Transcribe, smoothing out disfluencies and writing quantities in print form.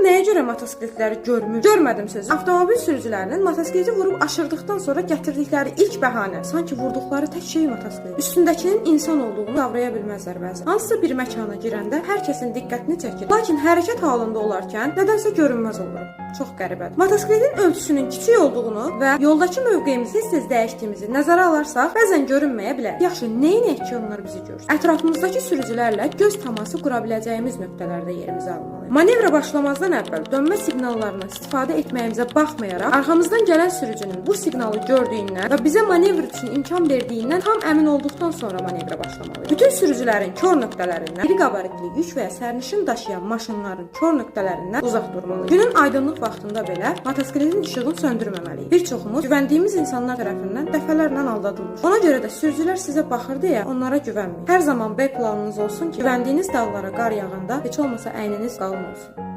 Onlar nəyə görə motosikletləri görmür? Görmədim sözü. Avtomobil sürücülərinin motosikleti vurub aşırdıqdan sonra gətirdikləri ilk bəhanə, sanki vurduqları tək şey motosiklet. Üstündəkinin insan olduğunu qavraya bilməzlər bəzən. Hansısa bir məkana girəndə hər kəsin diqqətini çəkir. Lakin hərəkət halında olarkən nədənsə görünməz oluruq. Çox qəribədir. Motosikletin ölçüsünün kiçik olduğunu və yoldakı mövqeyimizi tez-tez dəyişdiyimizi nəzərə alarsaq, bəzən görünməyə bilər. Yaxşı, nə edək ki, onlar bizi görsün? Ətrafımızdakı sürücülərlə göz təması qura biləcəyimiz nöqtələrdə yerimizi almalıyıq. Manevra başlamazdan əvvəl dönmə siqnallarından istifadə etməyimizə baxmayaraq, arxamızdan gələn sürücünün bu siqnalı gördüyündən və bizə manevr üçün imkan verdiyindən tam əmin olduqdan sonra manevra başlamalıyıq. Bütün sürücülərin kor nöqtələrindən, iri qabaritli yük və ya sərnişin daşıyan maşınların kor nöqtələrindən uzaq durmalıyıq. Günün aydınlıq vaxtında belə motosikletin işığını söndürməməliyik. Bir çoxumuz güvəndiyimiz insanlar tərəfindən dəfələrlə aldadılmış. Ona görə də sürücülər sizə baxır deyə onlara güvənməyin. Hər zaman B planınız olsun ki, güvəndiyiniz dağlara qar yağanda heç olmasa əyniniz qalın olsun.